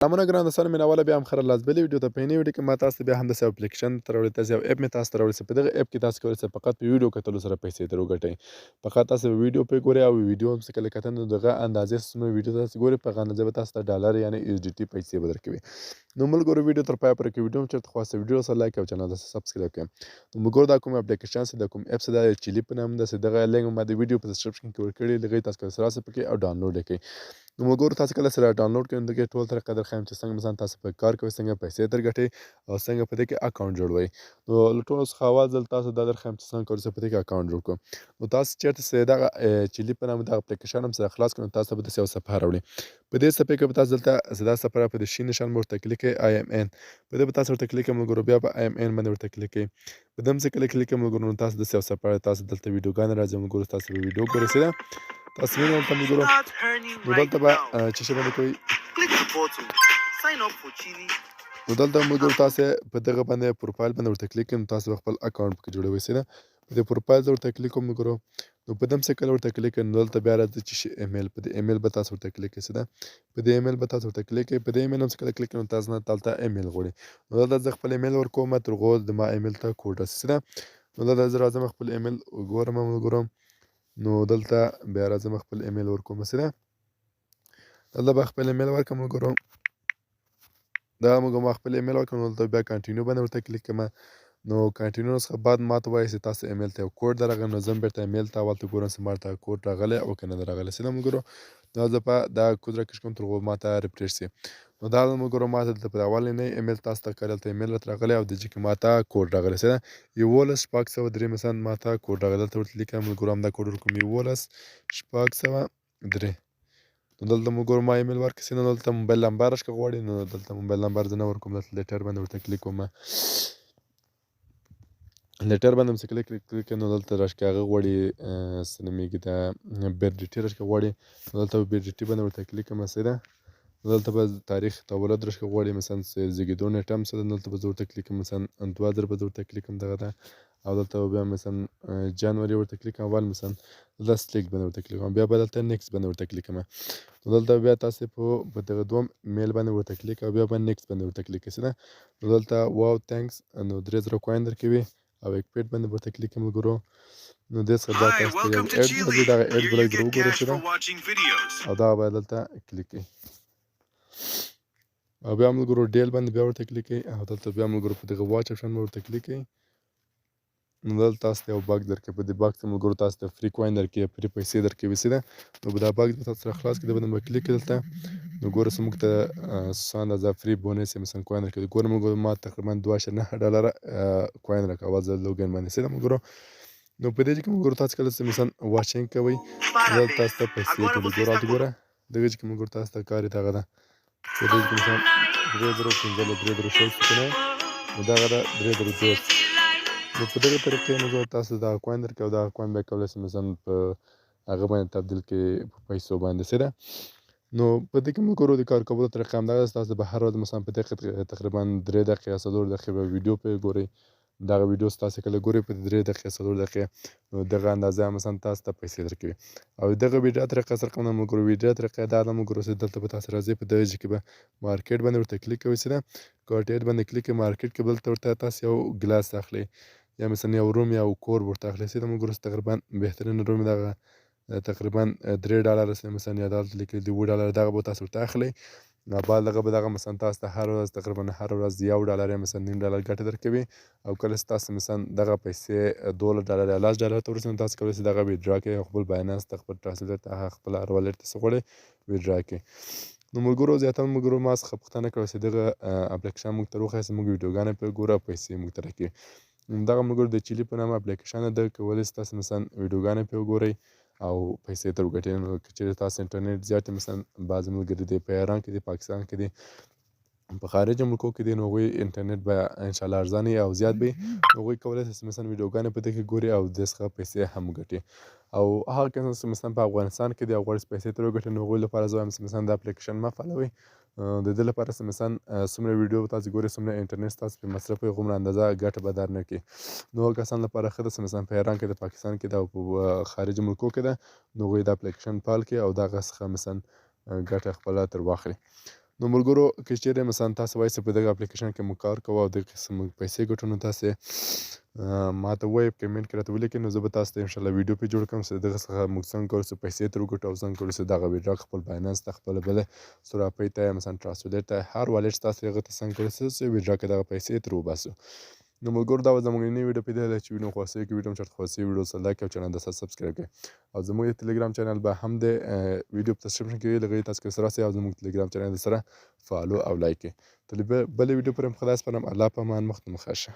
سلامونه ګران دوستانو، مینواله، بیا هم خیر الله. بلې ویډیو ته. په نوې ویډیو کې ما تاسو ته بیا هم داسې اپلیکیشن ته راوړی، تاسو یو اپ مې تاسو ته راوړی چې په دغه اپ کې تاسو کولی شئ فقط په ویډیو کتلو سره پیسې ترې وګټئ. فقط تاسو ویډیو پرې ګورئ او ویډیو هم څه کله کتل، نو دغه اندازې څومره ویډیو تاسو ګورئ، په هغه اندازه به تاسو ته ډالر یعنی USDT پیسې به درکوي. نو ملګرو، ویډیو تر پایه پورې کې ویډیو هم چېرته خلاصه ویډیو سره لایک او چینل تاسو سبسکرایب کړئ. نو ملګرو، دا کوم اپلیکیشن چې دا کوم اپ چې دا چیلي په نام ده چې دغه لینک ما د ویډیو په ډسکرپشن کې ورکړی، لږ تاسو کولی شئ پکې او ډاونلوډ یې کړئ. نو ملګرو، تاسو کله سره ډاونلوډ کړئ، نو دغه ټول طریقه در ښیم چې څنګه مثلا تاسو په کار کوئ، څنګه پیسې تر ګټئ او څنګه په دې کې اکاونټ جوړوئ. نو له ټولو څخه اول ځل تاسو دا در ښیم چې څنګه کولی شئ په دې کې اکاونټ جوړ کړو. نو تاسو چېرته چې دغه چیلي په نامه دغه اپلیکیشن هم سره خلاص کړئ، نو تاسو به داسې یو صفحه راوړي. په دې صفحې کې به تاسو دلته دا صفحه په دې شین نشان به ورته کلیک کړئ، آی ام ان. په دې به تاسو ورته کلیک کړئ ملګرو، بیا به آی ام ان باندې ورته کلیک کړئ. په دم څه کله کلیک کړئ ملګرو، نو تاسو داسې یو صفحه تاسو دلته ویډیوګانې راځي. ملګرو، تاسو به ویډیو ګورئ، څه ده تاسو وینئ دلته ملګرو. نو دلته به چې څه باندې کوئ؟ نو دلته ملګرو، تاسو په دغه باندې پروفایل باندې ورته کلیک کړئ، نو تاسو به خپل اکاونټ پکې جوړوئ. څه ده، په دې پروفایل ته ورته کلیک کوم ملګرو. نو په دم څه کله ورته کلیک کړئ، نو دلته بیا راځي چې ایمیل. په دې ایمیل به تاسو ورته کلیک کړئ. څه ده، په دې ایمیل به تاسو ورته کلیک کړئ. په دې ایمیل هم څه کله کلیک کړئ، نو تاسو نه دلته ایمیل غواړي. نو دلته زه خپل ایمیل ورکوم تر هغو د ما ایمیل ته کوډ راسي. څه ده، نو دلته زه راځم، خپل ایمیل وګورم ملګرو. نو دلته بیا راځم، خپل ایمیل ورکوم. څه ده، دلته به خپل ایمیل ورکړم ملګرو. دا موږ ما خپل ایمیل ورکړم، نو دلته بیا continue باندې ورته کلیک کوم. نو continue څخه بعد ما ته وایي چې تاسو ایمیل ته یو کوډ درغلی. نو زه بیرته ایمیل ته اول ته ګورم چې ما ته کوډ راغلی او که نه راغلی. څه ده ملګرو، نو زه په دا کوډ راکش کوم تر هغو ما ته refresh شي. نو دا ملګرو، ما ته دلته په اولنی ایمیل تاسو ته کړی، دلته ایمیل راته راغلی او د چې کې ما ته کوډ راغلی. څه ده، 11603 مثلا ما ته کوډ راغلی. دلته ورته لیکم ملګرو، همدا کوډ ورکوم، 11603. نو دلته ملګرو، ما ایمیل ورکړ. نو دلته موبایل نمبر راکړه غواړي. نو دلته موبایل نمبر زه نه ورکوم، دلته later باندې ورته کلیک کوم. later باندې هم کلیک کلیک. نو دلته راشکه هغه غواړي، څه نومېږي، د birth date راشکه غواړي. نو دلته birth date باندې ورته کلیک کوم. څه ده، دلته به تاریخ تولد راشکه غواړي، مثلا زیږېدو نیټه هم څه ده. دلته به زه ورته کلیک کوم، مثلا 2000 به زه ورته کلیک کوم دغه ده او دلته به بیا مثلا جنوري ورته کلیک کوم. اول مثلا دلته select باندې ورته کلیک کوم، بیا به دلته next باندې ورته کلیک کوم. نو دلته بیا تاسو په دغه دوم میل باندې ورته کلیک او بیا به next باندې ورته کلیک کړئ. ده، نو دلته wow، thanks. نو 3000 coin درکوي او accept باندې ورته کلیک کوم ملګرو. نو دې څخه بعد تاسو ته یو ad راځي، دغه ad به لږ در وګورئ چې ده او دا به دلته کلیک کړئ او بیا ملګرو deal باندې بیا ورته کلیک کړئ او دلته بیا ملګرو په دغه watch option ورته کلیک کړئ. نو دلته تاسو ته یو box درکوي. په دې box کې ملګرو تاسو ته free coin درکوي، free پیسې درکوي. څه ده، نو په دا box به تاسو سره خلاص کړئ، باندې به کلیک کړئ دلته. نو ګوره څه موږ ته څه اندازه free bonus مثلا coin درکوي. ګوره ملګرو، ما تقریبا 2.9 ډالر coin راکړ اول ځل login باندې. څه ده ملګرو، نو په دې کې ملګرو تاسو کله چې مثلا watching کوئ، دلته تاسو ته پیسې کوي. ګوره، هلته ګوره، دغه چې ملګرو تاسو ته کاري دغه ده. په دې کې مثلا 3015، 3020 څه نه، نو دغه ده 3030. نو په دغه طریقې نو تاسو دا coin درکوي او دا coin بیا کولی شئ مثلا په هغه باندې تبدیل کړئ، په پیسو باندې. څه ده، نو په دې کې ملګرو د کار کولو طریقه همدغه ده. تاسو به هر ورځ مثلا په دقیقه تقریبا 3 دقیقې، 4 دقیقې به ویډیو پرې ګورئ. دغه ویډیو تاسو کله ګورئ په 3 دقیقې، 4 دقیقې، نو دغه اندازه مثلا تاسو ته پیسې درکوي. او دغه ویډیو طریقه سره کوم ملګرو، ویډیو طریقه دا ده ملګرو چې دلته به تاسو راځئ، په دغه کې به market باندې ورته کلیک کوئ. چې ده، got it باندې کلیک کوئ. market کې دلته ورته تاسو یو ګلاس اخلئ یا مثلا یو room یا کور ورته اخلئ. چې ده ملګرو، تقریبا بهترین room دغه تقریبا 3 ډالر مثلا یا دلته لیکلي دي 7 ډالر، دغه به تاسو ورته اخلئ. بعد دغه به دغه مثلا تاسو ته هر ورځ، تقریبا هر ورځ 1 ډالر یا مثلا نیم ډالر ګټه درکوي. او کله چې تاسو مثلا دغه پیسې 12 ډالر یا 10 ډالر ته ورسېږي، تاسو کولی شئ دغه withdraw کړئ او خپل Binance ته، خپل Trust Wallet ته، خپل هر wallet ته څه غواړئ withdraw کړئ. نو ملګرو، زیاتره ملګرو ما څخه پوښتنه کوله چې دغه اپلیکیشن موږ ته وښایاست چې موږ ویډیوګانې پرې ګورو او پیسې موږ ته راکوي. دغه ملګرو د چیلي په نامه اپلیکیشن ده، کولی شئ تاسو مثلا ویډیوګانې پرې وګورئ او پیسې ترې وګټئ. نو که چېرې تاسو انټرنیټ زیات، مثلا بعضې ملګري دي په ایران کې دي، پاکستان کې دي، په خارج ملکو کې دي، نو هغوی انټرنیټ به انشاءالله ارزانه او زیات وي، نو هغوی کولی شي چې مثلا ویډیوګانې په دې کې ګوري او د څخه پیسې هم ګټي. او هغه کسان چې مثلا په افغانستان کې دي او غواړي چې پیسې ترې وګټي، نو هغوی لپاره زه وایم چې مثلا دا اپلیکیشن مه فعالوئ. د دې لپاره چې مثلا څومره ویډیو تاسو ګورئ، څومره انټرنیټ تاسو په مصرف وي، هغومره اندازه ګټه به در نه کړي. نو هغه کسان لپاره ښه ده چې مثلا په ایران کې ده، پاکستان کې ده او په خارج ملکو کې ده، نو هغوی دا اپلیکیشن فعال کړي او دغه څخه مثلا ګټه خپله تر واخلي. نو ملګرو، که چیرې مثلا تاسو وایئ چې په دغه اپلیکیشن کې مو کار کوو او دغه قسم موږ پیسې ګټو، نو تاسو ما ته ووایئ، کمنټ کې راته ولیکئ، نو زه به تاسو ته انشاءالله ویډیو پې جوړ کړم چې دغه څخه موږ څنګه کولی شو پیسې ترې وګټو او څنګه کولی شو دغه ویډرا خپل بایننس ته، خپل بل صرافۍ ته، مثلا ټراسټ والټ ته، هر والټ ستاسو هغه ته څنګه کولی شو چې ویډرا کې دغه پیسې ترې وباسو. نو ملګرو، دا به زموږ نوې ویډیو په دې هیله چې ویډیو خوښه کې ویډیو چرته خوښه ویډیو سره لایک او چینل د سبسکرایب کړئ، او زموږ د ټلګرام چینل به هم د ویډیو په ډسکرپشن کې لګوي، تاسو کې سره او زموږ ټلګرام چینل سره فالو او لایک کړئ. تر بلې ویډیو پورې خدای سپارم، الله په امان، مخ مخه شه.